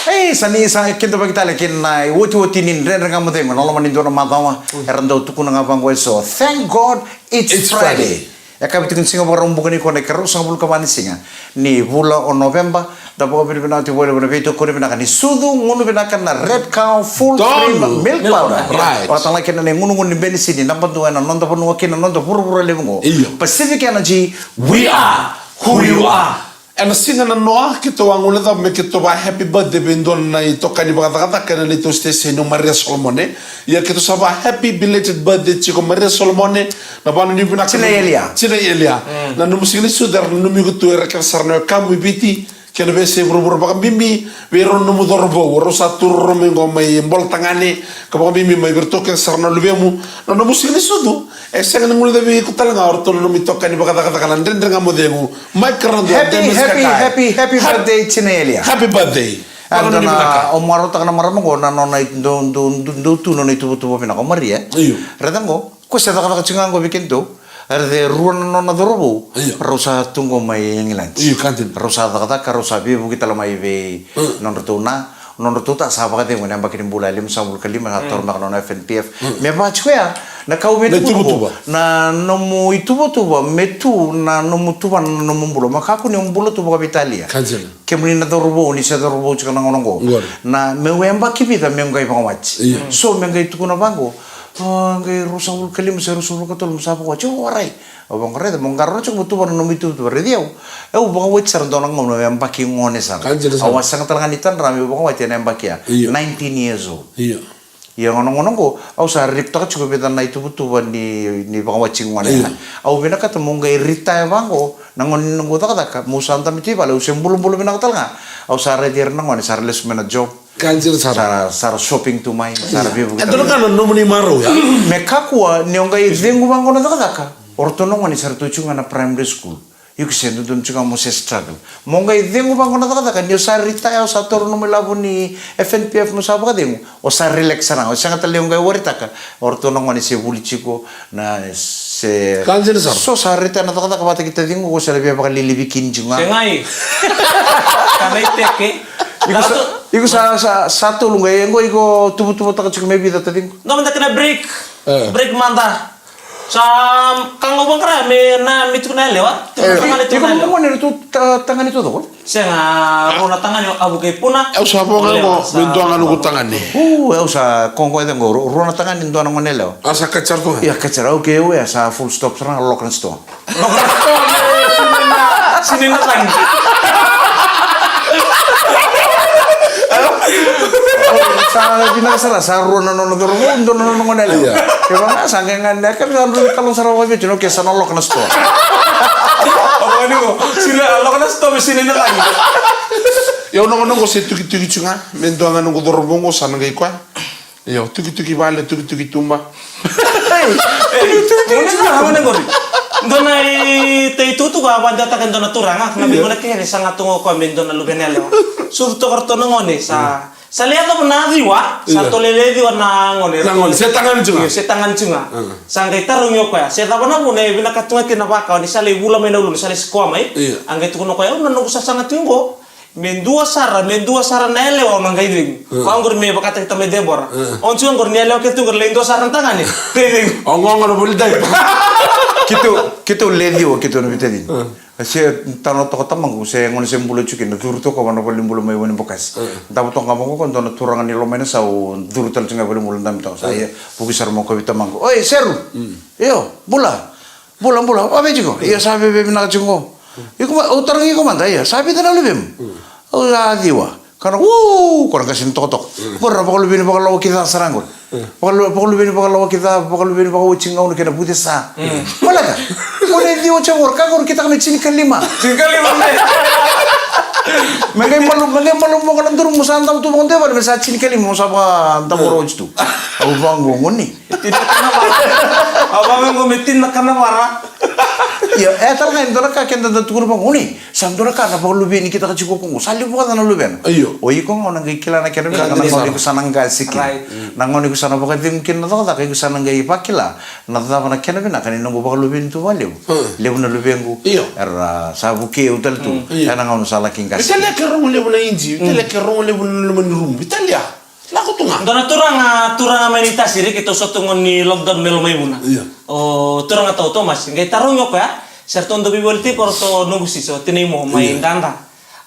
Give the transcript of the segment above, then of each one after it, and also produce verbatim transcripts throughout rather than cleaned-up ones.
Ei, sa ni sa kidavaki tale kina na iotioti ni Dredre Ga Mo Cegu ena loma ni dua na macawa. Era dau tukuna ga vaqo eso: "Thank God it's Friday." E ka vei tiko ni siga Vakaraubuka bokoci nikua, na ikaruasagavulu ka va ni siga ni vula o Noveba. Da vakavinavinaka tiko vakalevu na veitokoni vinaka ni sucu gunu vinaka na Red Cow Full Cream Milk Powder. Right. Vakatalaki na igunugunu ni benisini, naba dua ena noda vanua kei na noda vuravura levu oqo. Io. Pacific Energy, we are who you are. Ena siga nanoa keitou a guilecava me keitou va happy birthday vei dua na itokani vakacakacaka ena neitou station o Maria Solomone. Ia keitou sa va happy belated birthday tiko Maria Solomone. Na vakanuinui vinaka. Tina Elia. Tina Elia. Na nomu siga ni sucu era nanumi iko tu, era kece sara na wekamu i Viti kei na veiyasai vuravura, vakabibi vei rau na nomu cauravou, rau sa tu rau mai qo mai Bolatagane, ka vakabibi mai vei iratou kece sara na luvemu. Na nomu siga ni sucu e sega ni guilecavi iko tale ga o ratou na nomu itokani vakacakacaka na Dredre Ga Mo Cegu, Mike Karadua, Demis Kakai. Happy, happy, happy birthday, Tina Elia. Happy birthday. Eda na, o marautaka na marama oqo na nona i-, dou, dou, dou, dou tu nona ituvatuva vinaka o Maria. Io. Raica oqo, ko se cakacaka tiko ga oqo vei keitou. Raica e rua na nona cauravou. Io. Rau sa tu oqo mai England. Io, ka dina. Rau sa cakacaka, rau sa veivuke tale mai vei nodratou na, nodratou ta sa vakacegu ena yabaki ni bula e limasagavulu ka lima, sa taura mai na nona F N P F. Me va tiko ya na ka au via tukuna oqo. Na nomu ituvatuva me tu na nomu tuvana na nomu bula. Me kakua ni o bula tu vakaveitalia. Ka dina. Kemuni na cauravou, ni se cauravou tiko na gauna oqo. Na, meu yabaki vica meu qai vakawati. Io. So meu qai tukuna vaqo, o, qai ruasagavulu ka lima se ruasagavulu ka tolu mo sa vakawati. O, warai. Au vaqo, raica, mo qai rawa tiko mo tuvana na nomu ituvatuva. Raici au, au vakawati sara dua na gauna meu yabaki gone sara. Ka dina sara. Au a sega tale ga ni tadra meu vakawati ena yabaki ya. Io. Nineteen years old. Io. Ia gona, gona oqo au sa ripitaka tiko e vica na ituvatuva ni, ni vakawati gone. Io. Au vinakata meu qai retire vaqo, na gone ni noqu cakacaka, meu sa dabe tu i vale, au se bulabula vinaka tale ga. Au sa raici ira na gone sa ra lesu mai na job. Ka dina sara. Sa ra, sa ra shopping tu mai, sa ra veivuke tu mai. E dua na ka na nomuni marau ya. Me kakua ni o qai cegu vaqo na cakacaka, o ratou na gone sa ra tu tiko ga na primary school. Iko se dodonu tiko ga mo se struggle. Mo qai cegu vaqo na cakacaka, ni o sa retire, o sa taura nomu ilavo ni F N P F, mo sa vakacegu, o sa relax sara ga, o sega tale ni o qai worry-taka o ratou na gone se vuli tiko, na se. Ka dina sara. So sa retire na cakacaka vata kei taciqu, o se na via vakalilivi kina tiko ga. Segai. Ka na iteke. Iko sa, iko sa, sa, sa tolu qai, qo iko tuvatuvataka tiko me vica taciqu? Qo mada kena break. E. Break mada. Sa ka ga au vaqara me na, me tiko na yalewa. Tiko na tagane, tiko na yalewa. Iko na gone ratou ta-, tagane taucoko? Sega, rua na tagane, avu kei puna. Au sa vo ga qo me dua ga noqu tagane. U, au sa, ko qo e cegu, ru-, rua na tagane, dua na gone yalewa. A sa kati sara tu ga? Ia, kati sara. Au kei au ya sa full stop sara ga, lock na sitoa. Lock na sitoa, me sinai na, sinai na cagi. Sa vinaka sara, sa rua na nona cauravou, dua na nona gone yalewa. Ia. Kevaka sa qai gane, kevaka sa dua na kalo sara vakaveitui, okay, sa na lock na sitoa. Au vaka ni qo, sinai, lock na sitoa, me sinai na cagi. Ia au na gone qo se tukituki tu ga, me dua ga noqu cauravou qo sa na qai koya. Io, tukituki vale, tukituki tuba. Ei, tukituki tuba. Gone qori. Dua na itukutuku a vakadeitaka e dua na turaga, na vei gone kece sa ga tu ga o koya me dua na luvena yalewa. Sucu toka ratou na gone, sa, sa lai yacova na ciwa, sa tolele ciwa na gone. Na gone, se tagane tu ga. Io, se tagane tu ga. Sa qai tarogi o koya, se cava na vuna e vinaka tu ga kina vakawa ni sa lai vula mai na uluna, ni sa lai sikoa mai. Io. A qai tukuna o koya, au na noqu sasaga tu qo. Me dua sara, me dua sara na yalewa au na qai cegu. Mm. Vaqori me vakataki tamai Debora. Mm. Au tiko qori ni yalewa kece tu qori lai dua sara na tagane. Qai cegu. Oqo na voli dai. Keitou, keitou le ciwa, keitou na veitacini. Mm. Se tano toka tamaqu, se gone se bula tiko kina, curu toka vana valenibula mai Wainibokasi. Mm. Davo toka ga vaqo, dua na turaga ni Lomainasau, curu tale tiko ga valenibula, dabe toka. Sa ia, vuki sara mai o koya vei tamaqu. Oi, Seru! Mm. Io, bula. Bula, bula, o vei tiko? Ia sa veve vinaka tiko qo. Iko ma-, au tarogi iko mada, ia sa vica na luvemu? Au sa ciwa. Kana, u, ko na qase ni tokatoka. Qori na vakaluveni vakalawa ki ca sara qori. Vakalu-, vakaluveni vakalawa ki ca, vakaluveni vakawati gauna kei na vucesa. Maleka, ko na ciwa tiko qori, ka qori kitaka me tinikalima. Tinikalima, me. Me qai malu, me qai malu mo kana duru mo sa davo tu vakadua vale, me sa tinikalima mo sa vakadavo rawati tu. Au vaqo goni. Tina kana vara. Au vaqo me tina kana vara. Io, e tale ga e dua na ka keda da tukuna vaqo, ni sa dua na ka na vakaluveni kitaka tiko ko qo, sa levu vakaca na luvena. Io. O iko ga o na qai kila na kena vinaka na gauna iko sa na qase kina. Right. Na gauna iko sa na vakacegu kina na cakacaka, iko sa na qai vakila na cava na kena vinaka ni noqu vakaluveni tu vakalevu. Levu na luvequ. Io. Era sa vukei au tale tu. Io. Ena gauna sa laki qase. Vitalia ke rogo levu na iji, vitalia ke rogo levu na loma ni rumu. Vitalia. Lako tu ga. Dua na turaga, turaga mai ni tasiri, keitou sa tu gona ni lockdown me loma i vuna. Io. O turaga tau Tomasi, qai tarogi o koya, se ratou dau veiwali tiko o ratou noqu sisa, o tinai mo, mai Dada.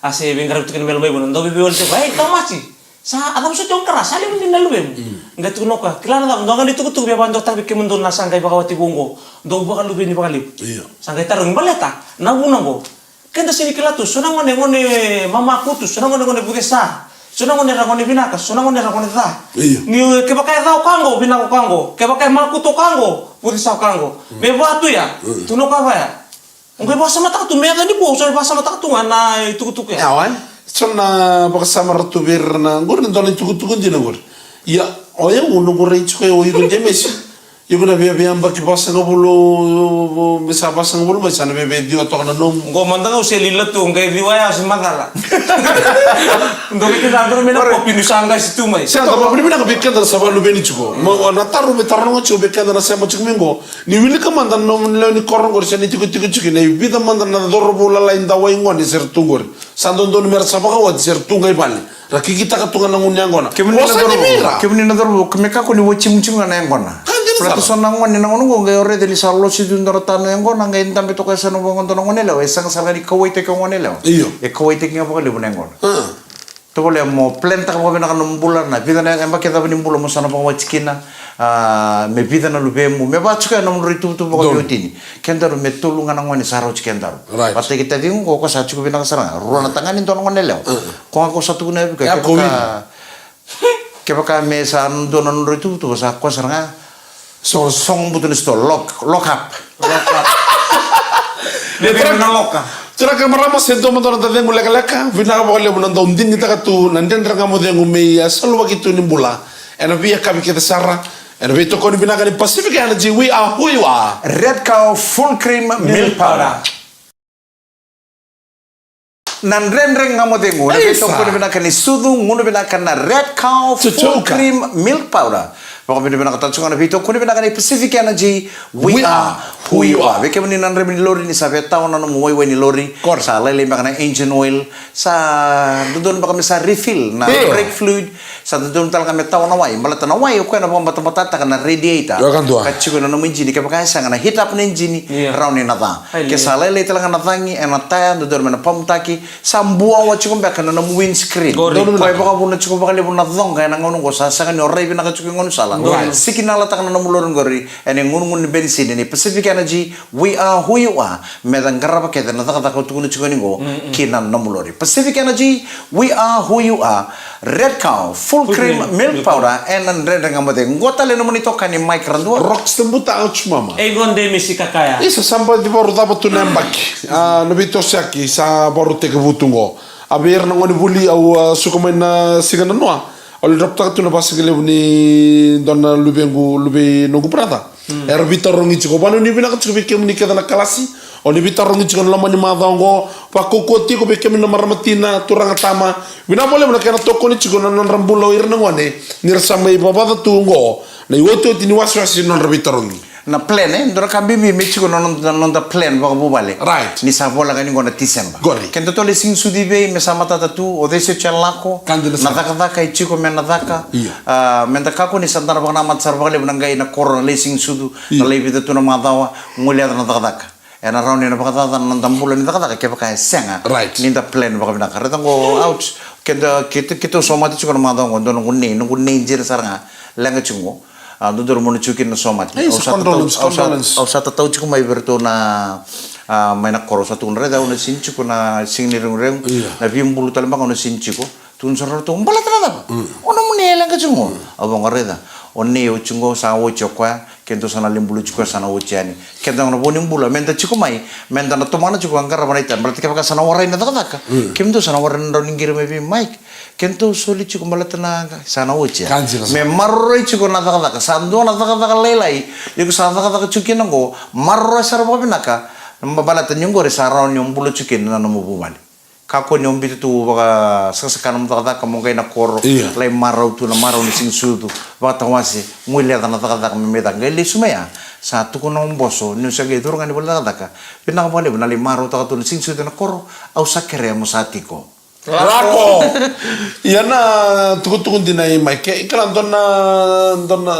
A se veiqaravi tu kina me loma i vuna, dau veiwali tiko, ei, Tomasi, sa, a cava soti o qara, sa levu ni na luvemu. Qai tukuna o koya, kila na cava, dua ga ni tukutuku via vakadewataka vei kemudou na sa qai vakawati vou oqo, dou vakaluveni vakalevu. Io. Sa qai tarogi baleta, na vuna oqo. Keda sega ni kila tu, so na gone, gone mamakutu, so na gone, gone vucesa. So na gone ra gone vinaka, so na gone ra gone ca. Io. Ni kevaka e ca o ka qo, vinaka o ka qo. Kevaka e makutu o ka qo, vucesa o ka qo. Me va tu ya, tu na ka vaya. O qai vakasamataka tu, me yaca ni vou, so vakasamataka tu ga na itukutuku ya. Yawa, e? So na vakasama ra tu vei ira na, qori na dua na itukutuku dina qori. Ia, o yau, noqu rai tiko o iko Jemesi. Iko na viavia yabaki vasagavulu, me sa vasagavulu mai, sa na viavia ciwa toka na nomu. Qo mada ga au se lila tu, qai ciwa ya se macala. Dou vei keda dou me na kopi ni sa qasi tu mai. Sa dou vei keda sa vakaluveni tiko. Ma, na taro me taro ga tiko vei keda na sema tiko mai qo. Ni wilika mada na nomu lewe ni koro qori, sa ni tiko tiko tiko, na i vica mada na cauravou lalai dawai gone se ra tu qori. Sa dodonu me ra sa vakawati se ra tu qai vale. Ra kikitaka tu ga na gunu yaqona. Kemuni na cauravou, kemuni na cauravou, me kakua ni watimucimu ga na yaqona. Ka dina sara. Baleta so na gone na gauna qo qai o raica ni sa losi tu dua na tano yaqona, qai dabe toka e sa na vua dua na gone yalewa, e sega sara ga ni kauwaitaki o gone yalewa. Io. E kauwaitaki ga vakalevu na yaqona. Tovolea mo plantaka vakavinaka na nomu bula, na vica na yabaki cava ni bula mo sa na vakawati kina, a, me vica na luvemu, me vaka tiko ya na nomu rai tuvatuva vakaveiwatini. Kedaru me tolu ga na gone sa rauti kedaru. Right. Vata kei taciqu qo, ko sa tiko vinaka sara ga. Rua na tagane, dua na gone yalewa. Ko ga ko sa tukuna vei koya, kevaka, kevaka me sa dua na nodrau ituvatuva sa koya sara ga. So, sogo butu na sitoa, lock, lock up. Lock up. Vei na loka. Turaga marama, se dua mada na noda cegu lekaleka, vinaka vakalevu na dau digitaka tu na Dredre Ga Mo Cegu me ia saluvaki tu ni bula. Ena veiyakavi kece sara. Ena veitokoni vinaka ni Pacific Energy, we are who you are. Red Cow Full Cream Milk Powder. Na Dredre Ga Mo Cegu, na veitokoni vinaka ni sucu, gunu vinaka na Red Cow Full Cream Milk Powder. Vakavinavinaka tale tiko ga na veitokoni vinaka ni Pacific Energy, we are who you are. Vei kemuni na draiva ni lori, ni sa via tawa na nomu waiwai ni lori. Sa lailai beka na engine oil. Sa dodonu beka me sa refill na brake fluid. Sa dodonu tale ga me tawa na wai, baleta na wai o koya na vakabatabata taka na radiator. Ka tiko na nomu injini, kevaka e sega na heat up na injini, rawa ni na ca. Ke sa lailai tale ga na cagi ena taya, dodonu me na pamutaki, sa buawa tiko beka na nomu windscreen. Koya e vakavuna tiko vakalevu na coqa ena gauna oqo, sa sega ni o rai vinaka tiko e gaunisala. Sikinalataka na nomu lori qori ena igunugunu ni benisini ni Pacific Energy, we are who you are. Me da qarava kece na cakacaka au tukuna tiko ni qo ki na nomu lori. Pacific Energy, we are who you are. Red Cow Full Cream Milk Powder, ena Dredre Ga Mo Cegu. Qo tale na nomuni itokani Mike Radua. Rox the Buta, ouch mama. E qo Demi Sikakaya. Isa, sa baci vakarau cava tu na yabaki. A, na veitosoyaki sa vakarau tekivu tu qo. A, vei ira na gone vuli au a suka mai na siga nanoa. Au lai drop taka tu na vasigalevu ni dua na luvequ, luvei noqu brother. Era veitarogi tiko, vakanuinui vinaka tiko vei kemuni kece na kalasi. O ni veitarogi tiko na loma ni macawa oqo. Vakaukauwa tiko vei kemuni na marama tina, turaga tama. Vinaka vakalevu na kena tokoni tiko na nodra bula o ira na gone ni ra sa mai vavaca tu oqo na iotioti ni wasewase ni nodra veitarogi. Na plan, e dua na ka bibi me tiko na noda, noda plan vakavuvale. Right. Ni sa voleka ni qo na Tisemba. Qori. Keda tu lai siga sucu i vei, me sa matata tu, o cei se tu e lako, na cakacaka e tiko me na caka. Io. A, me da kakua ni sa da na vakanamata sara vakalevu na qai na koro na lai siga sucu, na lai vica tu na macawa, guileca na cakacaka. Ena rawa ni na vakacacana na noda bula ni cakacaka kevaka e sega ni da plan vakavinaka. Raica qo, ouch, keda, keitou, keitou somate tiko na macawa qo, dua noqu nei, noqu nei dina sara ga, leqa tiko qo. A, dodonu mo na tiko kina na somate. Au sa tatau tiko mai vei iratou na, a, mai na koro, au sa tukuna, raica, au na sini tiko na siga ni reguregu, na veibulu tale beka au na sini tiko. Tukuna sara ratou, baleta na cava? O nomu nei e leqa tiko qo. Au vaqo, raica, o nei au tiko qo, sa oti o koya. Keitou sa na lai bula tiko, sa na oti yani. Keda na vo ni bula, meda tiko mai, meda na tomana tiko, a qarava na itavi. Baleta kevaka sa na warai na cakacaka, kemudou sa na warai na drau ni qiri mai vei Mike. Keitou soli tiko baleta na, sa na oti ya. Ka dina sara. Me maroroi tiko na cakacaka. Sa dua na cakacaka lailai, iko sa cakacaka tiko kina oqo, maroroya sara vakavinaka. Baleta ni oqori sa rawa ni o bula tiko kina na nomu vuvale. Kakua ni o biuta tu vakasakasaka na nomu cakacaka mo qai na koro, io, lai marau tu na marau ni siga ni sucu, vakatawase, guileca na cakacaka me mai caka. Qai lesu mai ya, sa tukuna o boso, niu sa qai curu ga ni vale ni cakacaka. Vinaka vakalevu na lai marautaka tu na siga ni sucu ena koro, au sa kerea mo sa tiko. Lako. Ia na tukutuku dina i mai ke, kila dua na, dua na,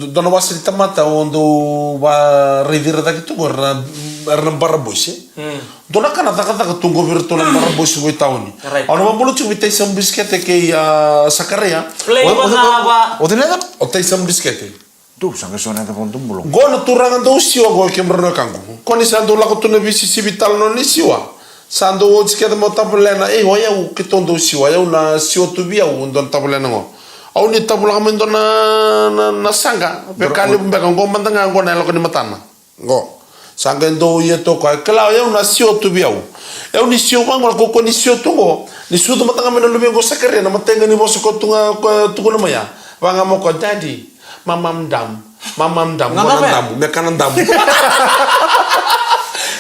dua na wase ni tamata o dou varaici ira cake tu qo, era na, era na Bara Boys, e? Mm. Dua na ka na cakacaka tu qo vei iratou na Bara Boys qo i tauni. Right. Au na vabula tiko vei Taisamu Bisikete kei, a, Sakaraia. Play. O, o, o, vakava. O, o, o, o Taisamu Bisikete. Dou sa qai so na yaca vakadobula. Qo na turaga dou siwa qo, kemudrau na wekaqu. Ko ni sa dou lako tu na veisisivi tale nona ni siwa. Sa dou oti kece mo tavalena, ei, o yau keitou dou siwa, yau na siwa tu vei au, dua na tavalena qo. Au ni tavalaka mai dua na, na, na saqa, veka levu beka, qo mada ga qo na yalako ni matana. Qo. Sa qai dou ia tu o koya, kila o yau na siwa tu vei au. Yau ni siwa vaqo, na kaukaua ni siwa tu qo. Ni sucu mada ga mai na luve qo Sakaria, na matai ga ni vosa ko tu ga, ko tukuna mai ya. Vaga mo ko, Daddy, mamam dam, mamam dam, mo na damu, me kana damu.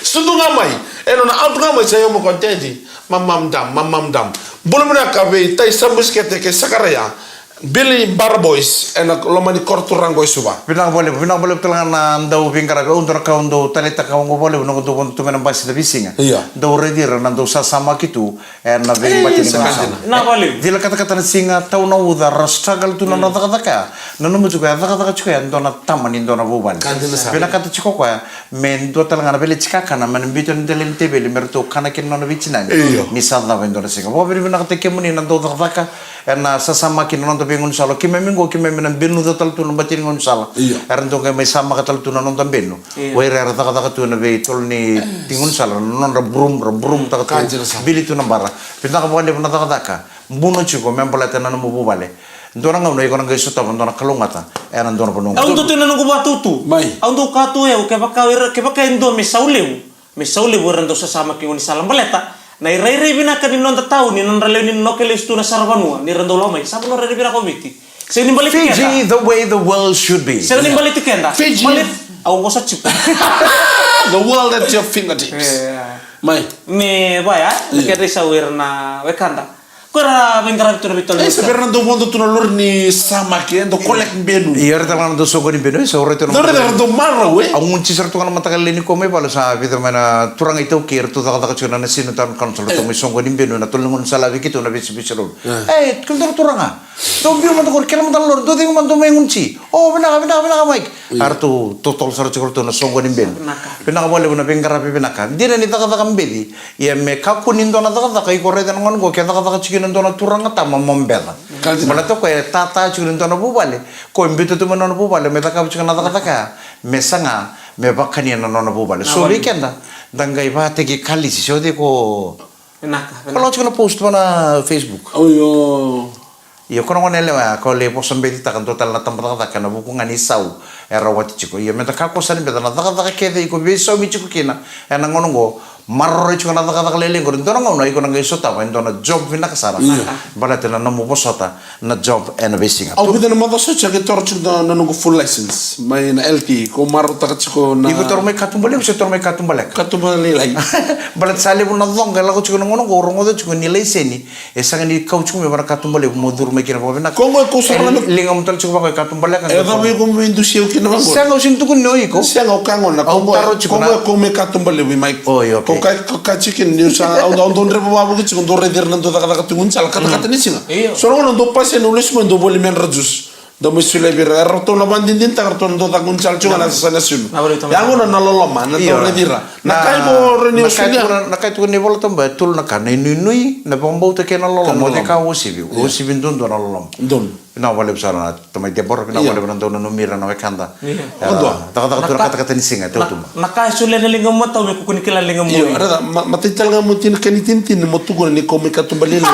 Sucu ga mai, e nona out ga mai, sa yau mo ko, Daddy, mamam dam, mamam dam. Bula vinaka vei Taisamu Bisikete kei Sakaria. Billy Bara Boys, ena loma ni koro turaga qo e Suva. Vinaka vakalevu, vinaka vakalevu tale ga na dau veiqaravi, au dua na ka au dau taleitaka oqo vakalevu, noqu dau vodo tu mai na basi na veisiga. Io. Dau raici ira na dau sasamaki tu, ena veibati ni gaunisala. Vinaka vakalevu. Cila katakata na siga, tau na uca, ra struggle tu na nona cakacaka. Nanuma tiko ya, cakacaka tiko ya, dua na tama ni dua na vuvale. Ka dina sara. Vinakata tiko koya, me dua tale ga na veleti kakana, me na biuta na dela ni teveli, me ratou kana kina na nona veitinani. Io. Ni sa cava e dua na siga. Vakavinavinakataki kemuni na dau cakacaka, ena sasamaki na noda veigaunisala. Keimami qo, keimami na benuca tale tu na bati ni gaunisala. Io. Era dau qai mai samaka tale tu na noda benu. Io. O ira era cakacaka tu ena veitolo ni gaunisala, na nodra brum, ra brumtaka tu. Ka dina sara. Bili tu na bara. Vinaka vakalevu na cakacaka. Buno tiko, me baleta na nomu vuvale. Dua na gauna iko na qai sotava dua na kalougata ena dua na vanua. Au dau tu na noqu vakatutu. Mai. Au dau kaya tu o yau, kevaka o ira, kevaka e dua me sau levu. Me sau levu era dau sasamaki gaunisala baleta na irairai vinaka ni noda tauni, nodra lewe ni noke lesu tu na saravanua, ni ra dau lako mai. Sa vanua rairai vinaka o Viti. Sega ni baleti keda. Fiji, the way the world should be. Sega ni baleti keda. Fiji. Baleti, au vosa tiko. The world at your fingertips. Yeah. Mai. Me vaya, na keda isau ira na wekada. Ko era veiqaravi tu na veitolo. E, sa vei ira na dau vodo tu na lori ni samaki, e dau collect benu. Io, era tale ga na dau soqoni benu, e, sa raica na dau raica era dau marau, e. Au gunu tiko sara tu ga na mataka lailai nikua mai vale, sa vica mai na turaga iTaukei, eratou cakacaka tiko na Nasinu Town Council, eratou mai soqoni benu ena tolo ni gaunisala vei keitou na veisivisivalu. E, kemudou na turaga. Dou biu mada qori, kele mada na lori, dou cegu mada, dou mai gunu tiko. O, vinaka, vinaka, vinaka, Mike. Io. Eratou totolo sara tiko ratou na soqoni benu. Vinaka. Vinaka vakalevu na veiqaravi vinaka. Dina ni cakacaka beci. Ia me kakua ni dua na cakacaka, iko raica na gauna qo, ke cakacaka tiko kina dua na turaga tama mo beca. Ka dina. Baleta o koya e tata tiko ni dua na vuvale. Ko e biuta tu mai na nona vuvale, me cakava tiko na cakacaka ya. Me saga, me vakania na nona vuvale. So vei keda, da qai vakataki Kalisi, se o cei ko. Vinaka, vinaka. Ko lako tiko na post va na Facebook. Io. Io, ko na gone yalewa ya, ko lai vosa becitaka dua tale na tabacakacaka ena vuku ga ni sau e rawati tiko. Io, meda kakua sara ni beca na cakacaka kece iko veisaumi tiko kina ena gauna oqo, maroroi tiko na cakacaka lailai oqori. Dua na gauna iko na qai sotava e dua na job vinaka sara. Io. Baleta na nomu vosota na job ena veisiga. Au vica na macawa sa oti a qai toro tiko na, na noqu full license mai na L T, ko marautaka tiko na. Iko toro mai katuba levu se toro mai katuba leka? Katuba lailai. Baleta sa levu na coqa e lako tiko na gauna oqo, rogoca tiko ni laiseni. E sega ni kau tiko mai vua na katuba levu mo curu mai kina vakavinaka. Ko qo e kau sara na. E ligamu tale tiko vaka e katuba leka. E cava iko mai dusi au kina vaqo? Sega, au sega ni tukuni o iko. Sega, au kaya gona. Au taro tiko na. Ko qo e kau mai katuba levu i Mike. Oi, okay. Ko ka, ko ka tiko kina niu sa, au, au dau dreva vakavuki tiko, dau raici ira na dau cakacaka tu gaunisala katakata ni siga. Io. So na gauna dau paseni, au lesu mai dau voli medra juice. Dau mai solia vei ira, eratou na vakadinadinataka ratou na dau caka gaunisala tiko ga na yasana Nasinu. Ya gona na loloma, na dau raici ira. Na ka iko rawa ni solia. Na ka e tukuna na iVola Tabu e tolu na ka, na inuinui, na vakabauta kei na loloma. O cei ka uasivi? Uasivi duadua na loloma. Donu. Vinaka vakalevu sara na tamai Debora, vinaka vakalevu na dau nanumi ira na wekada. Io. Era cakacaka tu na katakata ni siga, e tautuba. Na ka e solia na ligamu matau me kua ni kila na ligamu. Io, raica, ma, matai tale ga mo tina ka ni tinitini mo tukuna ni kau mai katuba lelevu.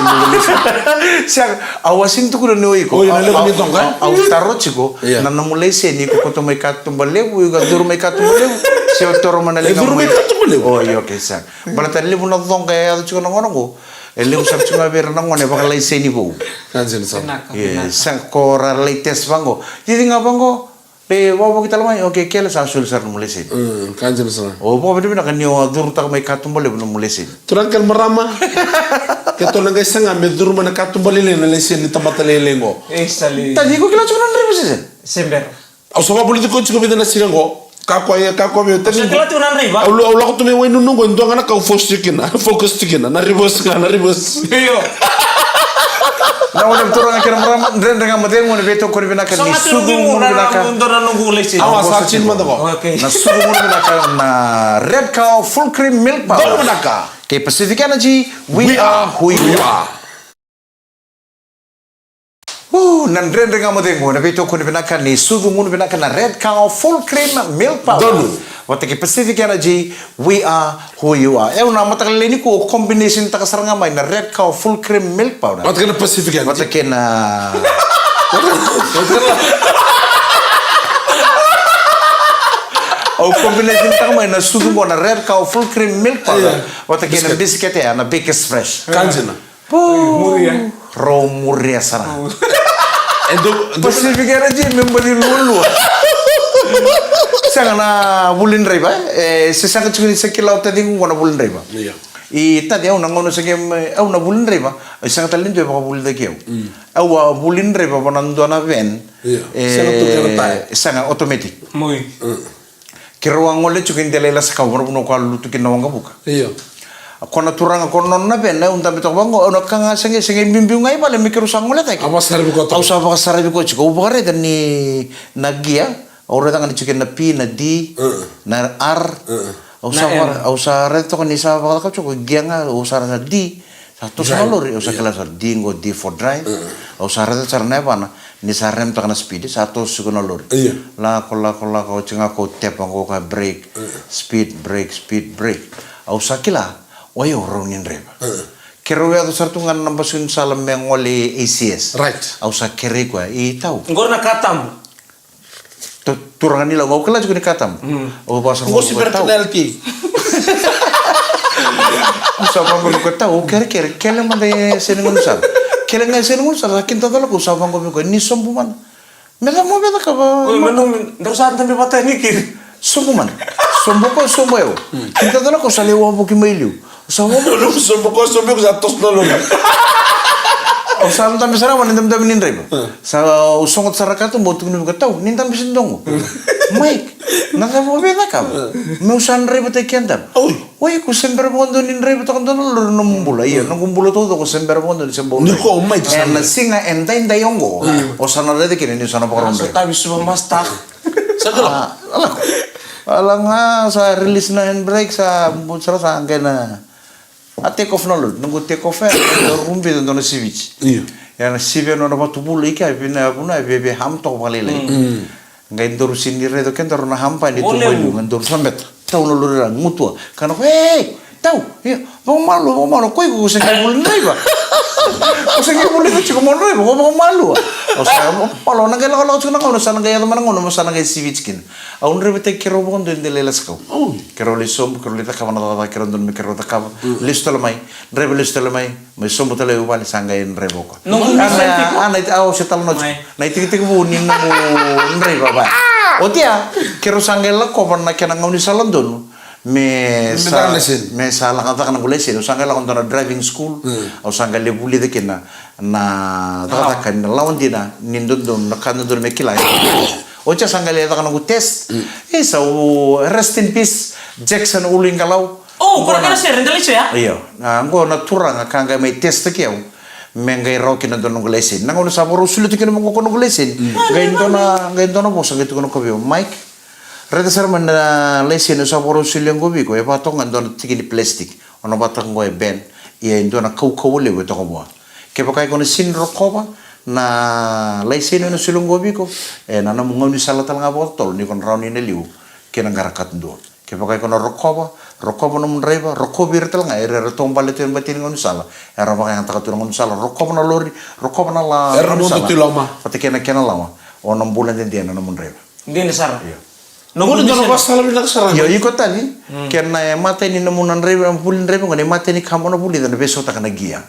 Sega, au a sini tukuna ni o iko. Oi, na levu ni toka. Au taro tiko, na nomu laiseni iko koto mai katuba levu, iko a curu mai katuba levu. Se o toro mai na ligamu. E curu mai katuba levu. Oi, okay, sega. Baleta levu na coqa e yaco tiko na gona qo. E levu sara tiko ga vei ira na gone vakalaiseni vou. Ka dina sara. Sega ko ra lai test vaqo. Cici ga vaqo. E vakavoki tale mai, okay, kele sa soli sara nomu laiseni. Mm, ka dina sara. O vakavinavinaka ni o a curutaka mai katuba levu nomu laiseni. Turaga kei na marama. Keitou na qai saga me curu mai na katuba lailai na laiseni ni tamata lailai qo. E sali. Tadi iko kila tiko na draiva sese? Sebera. Au sa vakavulici koya tiko vica na siga qo. Kakua, e kakua vei au. Sa kila tiko na draiva. Au, au lako tu mai Wainunu qo, e dua ga na ka au focus tiko kina. Focus tiko kina, na reverse ga, na reverse. Io. Na gone turaga kei na marama, Dredre Ga Mo Cegu, na veitokoni vinaka ni sucu gunu vinaka. Dua na noqu laiseni. Awa, sa tini mada qo. Okay. Na sucu gunu vinaka na Red Cow Full Cream Milk Powder. Donu vinaka. Kei Pacific Energy, we are who you are. Uu, na Dredre Ga Mo Cegu, na veitokoni vinaka ni sucu gunu vinaka na Red Cow Full Cream Milk Powder. Donu. Vata kei Pacific Energy, we are who you are. E, au na mataka lailai nikua au combination taka sara ga mai na Red Cow Full Cream Milk Powder. Vata kei na Pacific Energy. Vata kei na au combination taka mai na sucu qo na Red Cow Full Cream Milk Powder. Io. Vata kei na bisikete ya na Bakers Fresh. Ka dina. Puu. Muria. Rau muria sara. E dau, dau Pacific Energy me baci lualua. Sega na vuli draiva, e, se sega tiko ni sa kila o taciqu qo na vuli draiva. Io. I taci au na gauna sa qai, au na vuli draiva, e sega tale ni dua e vakavulica kei au. Mm. Au a vuli draiva vua na dua na van. Io. E, sega tu kena taya. Sega, automatic. Moi. Mm. Keirau a gole tiko i Delailasa Kau, vanavanua ko a lutu kina na waqavuka. Io. Ko na turaga ko na nona vena, au dabe toka vaqo, au na ka ga sega, sega biubiu ga i vale me keirau sa gole cake. A vakasaravi koya toka. Au sa vakasaravi koya tiko, au vakaraica ni na gia, au raica ga ni tiko na P, na D, na R. Au sa vaka, au sa raica toka ni sa vakacaka tiko, gia ga, au sa raica D. Sa toso na lori, au sa kila sara D qo, D for dry. Au sa raica sara na yavana, ni sa remtaka na speed, sa toso tiko na lori. Io. Lako, lako, lako, oti ga ko tepa qo ka brake, speed, brake, speed, brake. Au sa kila, o yau rau ni draiva. Keirau yaco sara tu ga na basunisala me gole i A C S. Right. Au sa kerei koya, i tau. Qori na ka tabu. Tu-, turaga ni Lau, au kila tiko ni ka tabu. Mm. Au vasa qo si berta tau. Penalty. Au sa vaqo vei koya tau, au kerekere, kele mada e sega ni gaunisala. Kele ga e sega ni gaunisala, sa kidacala ko au sa vaqo vei koya, ni sobu mada. Me cava mo vei cakava? Oi, ma nomu, daru sa dabe vata ni kiri. Sobu mada. Sobu ko, sobu eu. Mm. Kidacala ko au sa lai wavoki mai liu. Sa wavoki. Sobu ko, sobu ko sa toso na lori. Au sa dabe sara vua na dabedabe ni draiva. Sa au sogo sara ka tu mo tukuna vei koya tau, ni dabe se dogo. Mike, na cava o vei cakava? Meu sa draiva taki keda. Oi. Oi, ko se bera vakadua ni draiva taka dua na lori na nomu bula. Ia, noqu bula taucoko se bera vakadua ni se bau draiva. Ni ko Mike sa. Ena siga e daidai oqo. O sa na raica kina ni sa na vakarau draiva. Sa tavi suva master. Sa kila. Ala ko. Ala ga sa release na handbrake sa bu sara sa qai na A take off na lori, noqu take off e, e rubi e dua na siviti. Io. Ia na sivi e nona vatu vula i kea, vina vuna e veve ham toka vakalailai. Mm. Qai daru sini raica kedaru na ham pa ni tu mai liu, qai daru sabeta. Tau na lori ra, gutua. Ka na ko, ei, tau, ia, vakamalua, vakamalua, ko iko ko se qai vuli draiva. Ko se qai vuli draiva, tiko mo draiva, ko vakamalua. Au sa, vakamalua, na qai lakolako tiko na gauna, sa na qai yaco mai na gauna, mo sa na qai siviti kina. Au draivataki keirau vakadua e Delailasa Kau. Keirau lai sobu, keirau lai cakava na cakacaka keirau dodonu me keirau cakava. Lesu tale mai, draiva lesu tale mai, mai sobu tale i vale sa qai draiva o koya. Noqu misa tiko. A, na, a, au se talanoa tiko. Na itekitekivu ni noqu draiva vaya. Oti ya, keirau sa qai lakova na kena gaunisala donu. Me sa, me sa lako caka noqu laiseni, au sa qai lako dua na driving school. Au sa qai lai vulica kina na cakacaka ni lawa dina, ni dodonu, na ka dodonu me kila. Oti ya sa qai lai caka noqu test. E sa u, rest in peace, Jackson Uluiqalau. O, ko na kena sere, da lai soya? Io. A, qo na turaga ka qai mai test-taki au. Me qai rawa kina dua noqu laiseni. Na gauna sa vakarau solia tu kina vaqo ko noqu laiseni. Qai dua na, qai dua na vosa qai tukuna ko vei au, Mike. Raica sara mai na laiseni au sa vakarau solia qo vei iko, e vakatoka ga dua na tiki ni plastic. O na vakataka qo e ben. Ia e dua na kaukauwa levu e toka vua. Kevaka iko na sini rokova, Na lai sega ni na soli qo vei iko, e na nomu gaunisala tale ga vakatotolo ni ko na rawa ni na liu kei na qara katadua. Kevaka iko na rokova, rokova nomu draiva, rokovi ira tale ga, era, era taubale tu e bati ni gaunisala, era vakayagataka tu na gaunisala, rokova na lori, rokova na la, era na gaunisala, tu i loma. Vata kei na kena lawa, o na bula dede na nomu draiva. Dina sara. Io. Noqu dua na vakasala vinaka sara. Io, iko tale. Mm. Kena imatai ni nomu na draiva, vuli draiva, qo na imatai ni ka mo na vulica na veisautaka na gia.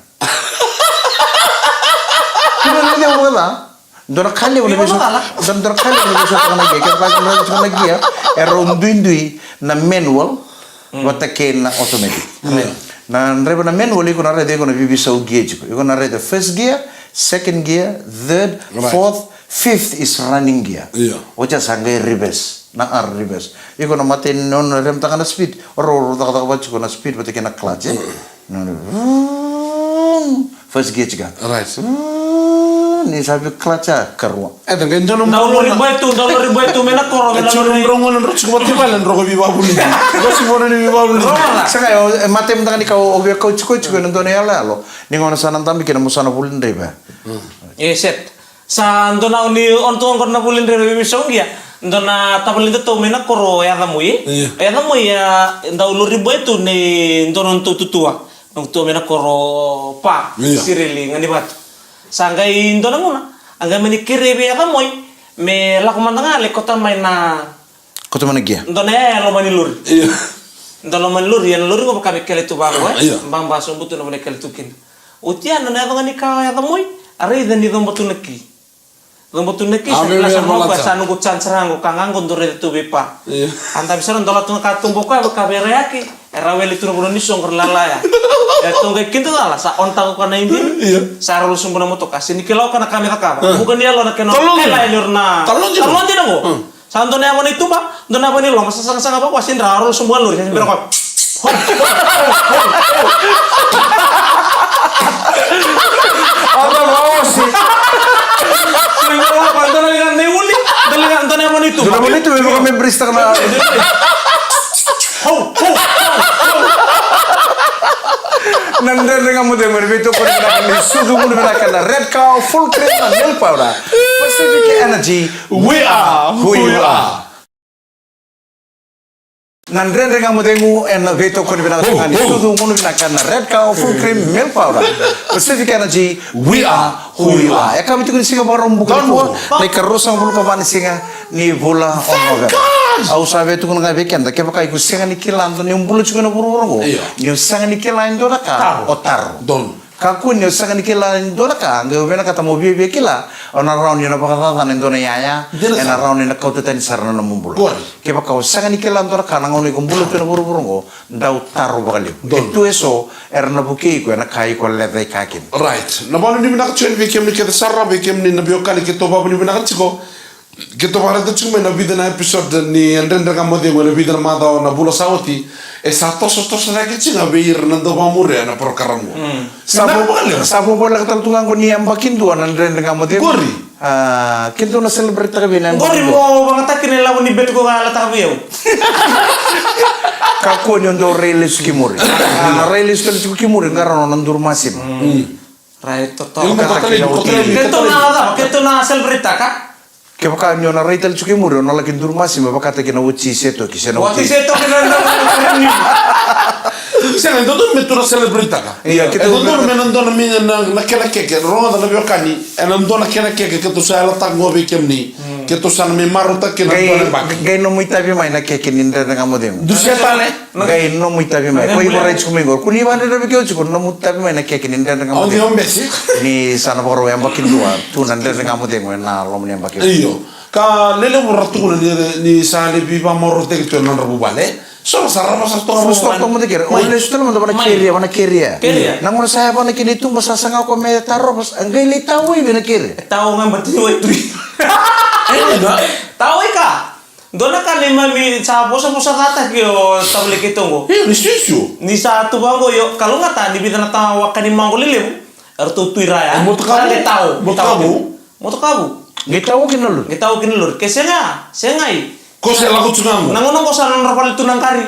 Kena imatai ni ka mo na vulica. Dua na ka levu na veisautaka na gia. Kena imatai ni ka mo na vulica na gia. Era duidui na manual. Mm. Vata kei na automatic. Mm. Na draiva na manual iko na raica iko na veiveisau gear tiko. Iko na raica first gear, second gear, third, right, fourth, fifth is running gear. Io. Oti ya sa qai reverse. Na R reverse. Iko na matai ni nomu na remtaka na speed. O rau cakacaka vata tiko na speed vata kei na clutch, e? Mm. First gear tiko. Right. Mm, ni sa vei clutch a karua. E, da qai dua na dau lori boy tu, dau lori boy tu, me na koro, me na lori. Drau gona drau tiko vata i vale, drau ko vivavuli. Drau si vona ni vivavuli. Sa qai, e, matai mada ga ni ka o via kau tiko tiko, e na dua na yaloyalo. Ni gona sa na dabe kina mo sa na vuli draiva. Mm. E, set. Sa dua na, ni o na tu qo na vuli draiva veiveisau gia. Dua na tavale ni tatou mai na koro o Yacamoi. Io. O Yacamoi, a, dau lori boy tu ni dua na nodatou tutua. Nodatou mai na koro Pa, io, Sireli Ganivatu. Sa qai dua na gauna, a qai mani kerei vei Yacamoi me lako mada ga lai kauta mai na Kauta mai na gia. Dua na yaya e loma ni lori. Io. Dua loma ni lori, e na lori qo vaka me kele tu vaqo, e? Io. Baba sobu tu na vanua e kele tu kina. Oti ya na yaco ga ni ka o Yacamoi, a raica ni coba tu na ki. Coba tu na ki, sa kila sara mai o koya, sa noqu chance sara qo, ka ga qo dou raica tu vei Pa. Io. A dabe sara, dola tu ga ka tubu o koya, vaka vei Rayaki, era wele tu na vanua ni soqo, ra lala ya. Eratou qai kidacala, sa on taka o koya na idini. Io. Sa ra lako sobu na motoka, sega ni kila o koya na ka me cakava. Vuka ni yalo na kena, talodi, kela yani o ira na talodi. Talodi na qo. Sa dua na yava na ituba, dua na yava ni loma, sa sagasaga vaka, sa dra, a rolo sobu a lori, sa bera koya. Ata vaosi. Sa bera koya, dua na liga na iuli, dua na liga, dua na yava na ituba. Dua na yava na ituba, vaka me bris taka na. Ho, ho, ho, ho. Na Dredre Ga Mo Cegu, na veitokoni vinaka ni sucu gunu vinaka na Red Cow Full Cream Milk Powder. Pacific Energy, we are who you are. Na Dredre Ga Mo Cegu ena veitokoni vinaka tiko ga ni sucu gunu vinaka na Red Cow Full Cream Milk Powder. Pacific Energy, we are who you are. E ka vei tiko ni siga Vakaraubuka nikua, na ikaruasagavulu ka va ni siga ni vula o Noveba. Au sa via tukuna ga vei keda, kevaka iko sega ni kila dua ni o bula tiko ena vuravura oqo, io, ni o sega ni kila e dua na ka, taro, o taro. Don. Kakua ni o sega ni kila e dua na ka, qai o vinakata mo viavia kila, o na rawa ni o na vakacacana e dua na iyaya, dina, ena rawa ni na kauta tani sara na nomu bula. Kevaka o sega ni kila e dua na ka na gauna iko bula tu ena vuravura oqo, dau taro vakalevu. Don. E tu eso era na vukei iko ena ka iko leca i ka kina. Right. Na vakanuinui vinaka tiko yani vei kemuni kece sara, vei kemuni na veiwekani keitou vakanuinui vinaka tiko. Keitou vakaraica tiko mai na vica na episode ni Dredre Ga Mo Cegu ena vica na macawa na vula sa oti. E sa tosotoso cake tiko ga vei ira na dau vakamuria na porokaramu. Mm. Sa vo-, sa vovoleka tale tu ga qo ni yabaki dua na Dredre Ga Mo Cegu. Qori. A, keitou na celebrate taka vei na yabaki dua. Qori mo vagataki na ilavo ni bet ko ga yalataka vei au. Kakua ni o dau rai lesu ki muri. A, na rai lesu tale tiko ki muri, qarauna na duru masima. Mm. Rai totoka. Keitou na cava, keitou na celebrate taka. Kevaka ni o na rai tale tiko i muri, o na laki duru masima vakataki na oti se toki, se na oti se toki na, na, na, na. Sega, e dodonu me tou na celebrate taka. Ia, e dodonu me na dua na, me na, na kena keke, rogoca na veiwekani, ena dua na kena keke keitou sa yalataka qo vei kemuni. Mm. Keitou sa na mai marautaka kina na dua na yabaki. Qai nomu itavi mai na keke ni Dredre Ga Mo Cegu. Dusia tale. Qai nomu itavi mai. Ko iko rai tiko mai qori. Ko ni vakadredrevaki au tiko, nomu itavi mai na keke ni Dredre Ga Mo Cegu. Ni sa na vakarau yabaki dua tu na Dredre Ga Mo Cegu ena loma ni yabaki. Io. Ka lelevu ra tukuna ni, ni sa lai veivakamarautaki tu ena nodra vuvale. So ra sa rava sara toka mai. Rava sara toka mai na kere. O lesu tale mada vana keria, vana keria. Keria. Na gauna sa yavana kina ituba sa saga ko me tarova, qai lai tawai vei na kere. Tawa ga bati ni waitui. Tawai ka. Dua na ka neimami sa vosavosacataki o tavale keitou qo. Io, ni sisio. Ni sa tu vaqo, io, kalougata ni vica na tawaka ni maqo lelevu. Eratou tu i ra ya. E motoka vou. Motoka vou. Motoka vou. Qai tau kina lori. Qai tau kina lori. Ke sega, sega i. Ko se lako tu ga qo. Na gauna qo sa nodra vale tu na qari.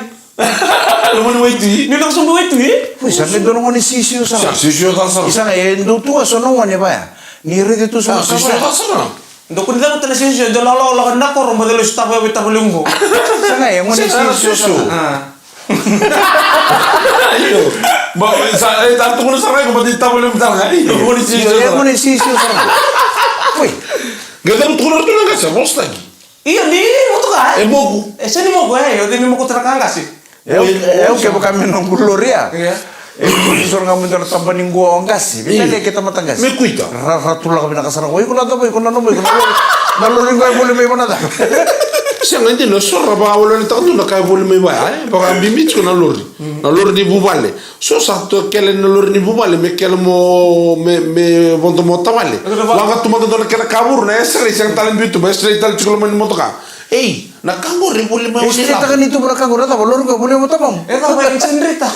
Loma ni waitui. Ni lako sobu waitui. Oi, sa qai dua na gone sisio sara. Sa sisio sara sara. Isa ga e dua tu ga so na gone vaya. Ni raica tu sa na sisio sara. Dou kua ni cavuta na sisio, dou lawalawa na koro mo dou lai sotava e tavalequ. Sa ga e gone ni sisio sara. Io. Ba sa e ta tukuna sara ga ba di tavalequ tara ga. Io, gone ni sisio sara. Oi. Ga dou tukuna tu na qase vosotaki. Io, ni motoka e. E moku. E sega ni moku e, io, ni moku tara ka qase. E au, e au kevaka me noqu lori a. Ia. E au soro ga mo dua na taba ni qo o qase. Veitalia ke tamata qase. Me kuita. Ra, ra tulaka vinaka sara qo. Iko na taba, iko na nomu, iko na lori. Na lori qo e voli mai vana ca. Sega dina, soro ra vakaolelotaka tu na ka e voli mai vaya, e? Vakabibi tiko na lori. Na lori ni vuvale. So sa tu kele na lori ni vuvale, me kele mo, me, me vodo mo tavale. Waqa tu mada dua na kena kavuru, na X-ray, sega tale biu tu, ma X-ray tale tiko loma ni motoka. Ei, na ka qori voli mai. E straight taka ni tubu na ka qori, na cava lori qo voli mai tamamu. E cava e generator.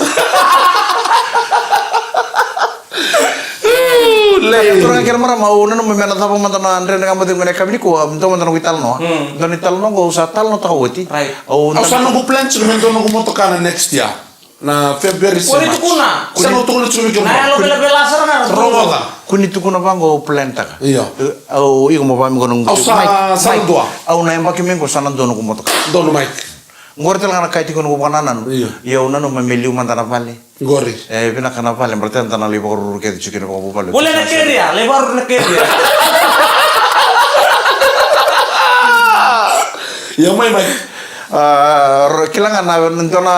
Lei. Tura ga kena marama, au nanuma me na cava mada na dredre ga mada qo na yakavi nikua, dua mada noqu italanoa. Dua na italanoa qo au sa talanoataka oti. Right. Au sa noqu plan tiko me dua noqu motoka na next year. Na February se March. Kua ni tukuna. Sa na tukuna tiko vei kemudou. Na yalo velavela sara ga. Rogoca. Kua ni tukuna vaqo, au plan taka. Io. Au, iko mo vami qo noqu. Au sa, sa na dua. Au na yabaki mai qo sa na dua noqu motoka. Donu Mike. Qori tale ga na ka e tiko noqu vakanananu. Io. Io, au nanuma me liu mada na vale. Qori. E vinaka na vale, baleta eda na lai vakaruru kece tiko kina vakavuvale. Vole na keria, lai vakaruru na keria. Io, mai, mai. A, kila ga na, na dua na,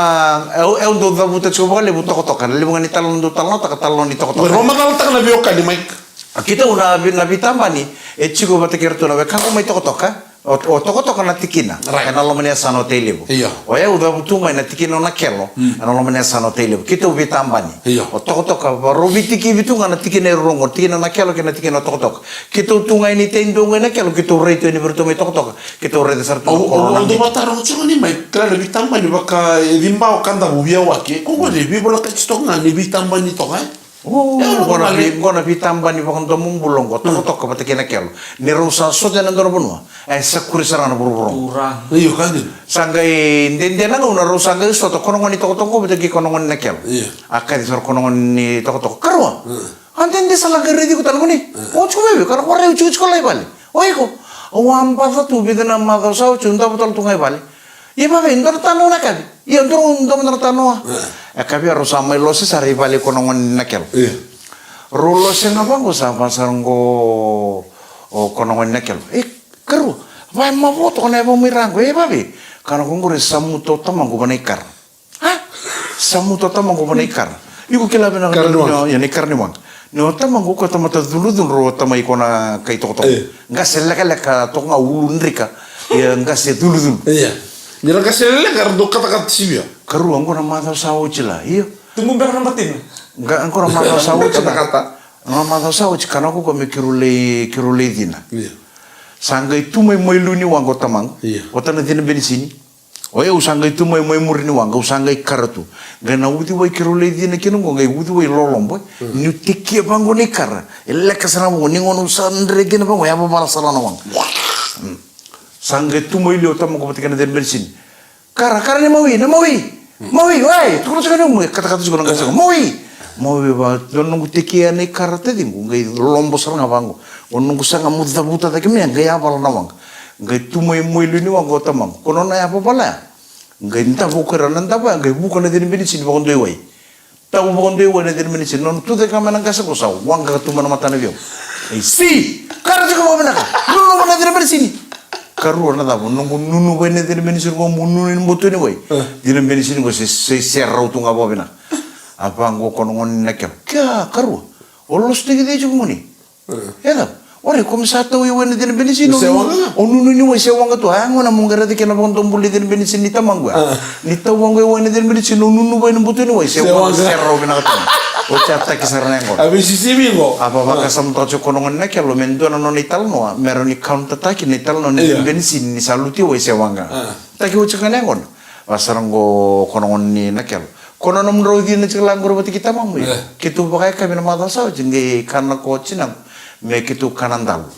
au, au dau cavuta tiko vakalevu totoka. Na levu ga ni talanoa dau talanoataka, talanoa ni totoka. Mo vakamacalataka na veiwekani, Mike. A, keitou na vei, na veitabani e tiko vata kei iratou na wekaqu mai totoka. O, o totoka na tikina. Right. Ena loma ni yasana o Tailevu. Io. O yau cavutu mai na tikina o Nakelo. Mm. Ena loma ni yasana o Tailevu. Keitou veitabani. Io. O totoka, vakarau veitikivi tu ga na tikina e rua qo, tikina o Nakelo kei na tikina o totoka. Keitou tu ga i Niteidou qo i Nakelo, keitou rai tu yani vei iratou mai totoka. Keitou raica sara tu na koro na. Au, au, au dau vakataroga tiko ni mai, kila na veitabani vaka e ciba o Kadavu, Veiwaki, e ko gone, veivolekati toka ga ni veitabani toka, e? O, qo na vei, qo na veitabani vakadomobula qo, totoka vata kei Nakelo. Ni rau sa sota ena dua na vanua, e sa kuri sara ga na vuravura. Io, ka dina. Sa qai dede na gauna rau sa qai sota, ko na gone ni totoka qo vata kei ko na gone ni Nakelo. Io. A kaci sara ko na gone ni totoka. Karua. A dede sa la qai raici iko tale gone. O tiko vei, ka na ko raici tiko lai vale. O iko, au a baca tu vica na macawa sa oti, au davo tale tu ga i vale. Ia vavei, dua na tanoa na yakavi. Ia dua, dua mada na tanoa. E yakavi rau sa mai lose sara i vale ko na gone ni Nakelo. Rau lose ga vaqo sa vaka sara qo o ko na gone ni Nakelo. E, karua, va e mavoto ko na yavau mai ra qo. E vavei, ka na ko qori sa muta o tamaqu va na ikara. A? Sa muta o tamaqu va na ikara. Iko kila vinaka na ikara ni waqa. Ia na ikara ni waqa. Ni o tamaqu ko tamata cudrucudru o tamai ko na kai totoka. E. Qase lekaleka toka ga ulu drika. Ia qase cudrucudru. Ia. Ni ra qase lekaleka ra dau katakata sivia. Karua qo na macawa sa oti la. Ia. Tubu beka na batina. Qo na macawa sa oti la. Katakata. Qo na macawa sa oti ka na ko ko me kirau lai, kirau lai cina. Ia. Sa qai tu mai mai liu ni waqa o tamaqu. Ia. Vata na cina benisini. O yau sa qai tu mai mai muri ni waqa, au sa qai kara tu. Qai na uciwai keirau lai cina kina qo, qai uciwai lolobo. Niu tekia vaqo na ikara, e leka sara vaqo, ni gauna au sa dre kina vaqo, e yavavala sara na waqa. Sa qai tu mai liu o tamaqu vata kei na cena benisini. Kara, kara ni mawi, na mawi. Mawi, wai, tukuna tiko na mawi, katakata tiko na qase qo. Mawi. Mawi va, dua noqu tekia na ikara taciqu, qai lobo sara ga vaqo. O noqu saga meu cavuta cake mai, qai yavala na waqa. Qai tu mai mai liu ni waqa o tamaqu. Ko nona yavavala ya. Qai davo ko ira na davo ya, qai vuka na cina benisini vakadua i wai. Tau vakadua i wai na cina benisini, nona tu cake ga mai na qase qo sa waqa tu mai na matana vei au. Ei, si! Kara tiko vakavinaka. Nunu vua na cina benisini. Karua na cava, noqu nunu vua na cina benisini qo, meu nunu ni boto ni wai. Cina benisini qo se, se, se rau tu ga vakavinaka. A vaqo ko na gone ni Nakelo. Kea, karua. O loso tiko cei tiko gone? E cava? Warai, ko me sa tau i wai na cina benisini, o nunu ni wai se waqa tu. A, gona mo qai raica kina vakadomobula ni cina benisini ni tamaqu ya. Ni tau vaqo i wai na cina benisini, o nunu vua na buto ni wai se waqa, se rau vinaka tu. O tei a taki sara na yaqona. A veisisivi qo. A vavakasamataka tiko ko na gone ni Nakelo me dua na nona italanoa, me rawa ni kaunataki na italanoa ni cina benisini ni sa lutu i wai se waqa. Taki oti ga na yaqona. Vaka sara qo ko na gone ni Nakelo. Ko na nomudrau cina tiko la qori vata kei tamamu. Keitou vakayakavi na macawa sa oti qai kana ko tinaqu me keitou kana dalo.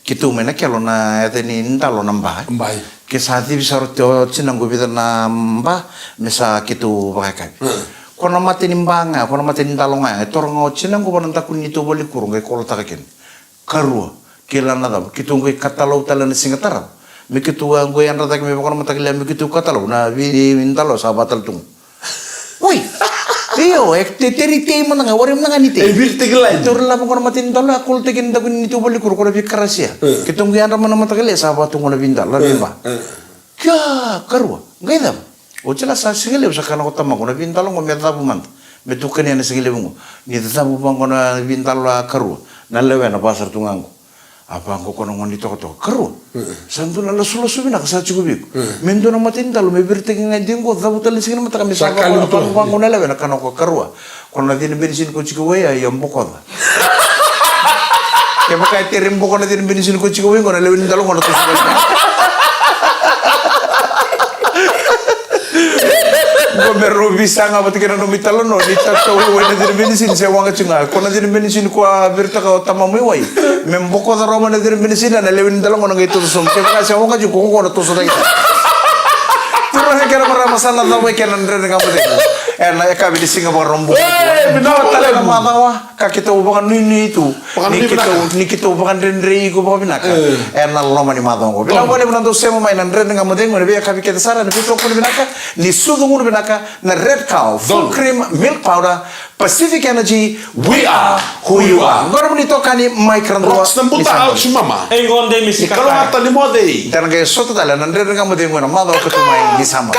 Keitou mai Nakelo na yaca ni dalo na ba. Ke sa civi sara o tinaqu vica na ba me sa keitou vakayakavi. Ko na mata ni ba ga, ko na mata ni dalo ga, e toro ga o tinaqu vua na daku ni neitou valenikuro, qai kolotaka kina. Karua, kila na cava, keitou qai katalau tale na siga tarava. Me keitou a qai yadra cake me vaka na mataka lailai, me keitou katalau, na vei, vei dalo sa va tale tu ga. Oi. Io, e te, te ri tei mada ga, warai mada ga ni tei. E viri teki lai. Keitou ra lava qo na mata ni dalo, a kolotaki na daku ni neitou valenikuro, ko na veikarasia. Mm. Keitou qai yadra mai na mataka lailai, sa va tu ga na vei dalo, na vei ba. Mm, mm. Kia, karua, qai cava? Oti la sa siga levu sa kaya o tamaqu na vei dalo qo me cavu mada. Me tukuni ena siga levu qo. Ni cavu vaqo na vei dalo a karua. Na lewena va sara tu ga qo. A vaqo ko na gone ni tokatoka. Karua. Mm-mm. Sa dua na lasulasu vinaka sa tiko vei iko. Mm. Me dua na mata ni dalo me viritaki ga e dei qo, cavu tale na siga ni mataka me sa vaqo na lewena, kaya o karua. Ko na cina benisini ko tiko wai, ia bokoca. Kevaka e tere boko na cina benisini ko tiko wai qo, na lewe ni dalo qo na toso wai. Qo me rau visa ga vata kei na nomu italanoa, ni tatau wai na cina benisini, se waqa tiko ga. Ko na cina benisini ko a viritaka o tamamu i wai. Me bokoca rawa mai na cina benisini, na lewe ni dalo qo na qai toso sobu. Kevaka se waqa tiko, ko qo na toso cake. Turaga kei na marama, sa na cava e kena Dredre Ga Mo Cegu. Ena yakavi ni siga Vakaraubuka. Ei, vinaka vakalevu. Macawa. Ka keitou vakanuinui tu. Vakanuinui ni keitou, vinaka. Ni keitou vakadredrei iko vakavinaka. E. Ena loma ni macawa oqo. Vinaka vakalevu na dou sema mai na Dredre Ga Mo Cegu ena veiyakavi kece sara, ena veitokoni vinaka ni sucu gunu vinaka na Red Cow Full Cream Milk Powder, Pacific Energy, we are who you are. Qo na nomuni itokani Mike Radua. Rocks na buta, ouch mama. Ei, qo de mi sika. Ni kalougata, ni moce. Da na qai sota tale na Dredre Ga Mo Cegu ena macawa ka tu mai ni sa moce.